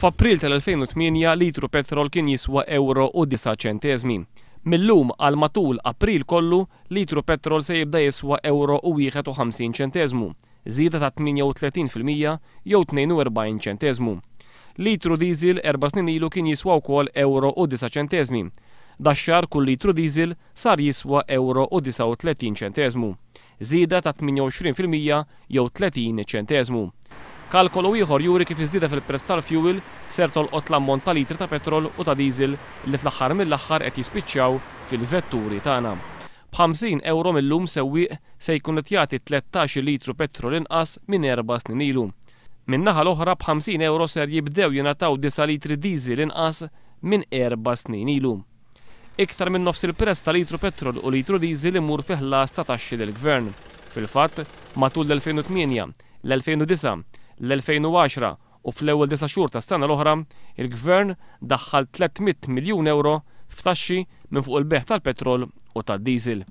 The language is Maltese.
F'April tal-2008 litru petrol kien jiswa ewro u disa' ċenteżmi. Mil-lum għal matul April kollu, litru petrol se jibda jiswa ewro u 51 ċenteżmu, żieda ta' 38% jew 42 ċenteżmu. Litru diesel 4 snin ilu kien jiswa wkoll ewro u 9 ċenteżmi. Dax-xahar kull litru diesel sar jiswa ewro u 39 ċenteżmu, żieda ta' 28% jew 30 ċenteżmu. Kalkolu ieħor juri kif iż-żieda fil-prezz tal-fuel ser tolqot l-ammont ta' litri ta' petrol u ta' diesel li fl-aħħar mill-aħħar qed jispiċċaw fil-vetturi tagħna. B'50 ewro mil-lum sewwieq se jkun qed jagħti 13 litru petrol inqas minn 4 snin ilu. Min-naħa l-oħra, b'50 ewro ser jibdew jingħataw 9 litri diesel inqas minn 4 snin ilu. Iktar minn nofs il-prezz ta' litru petrol u litru diesel imur fi ħlas ta' taxxi lill-gvern. Fil-fatt, matul l-2008, l-2009, l-2010 u fl-ewwel 9 xhur tas-sena l-oħra, il-gvern daħħal 300 miljun euro f'taxxi minn fuq il-bejgħ tal-petrol u tad-diesel.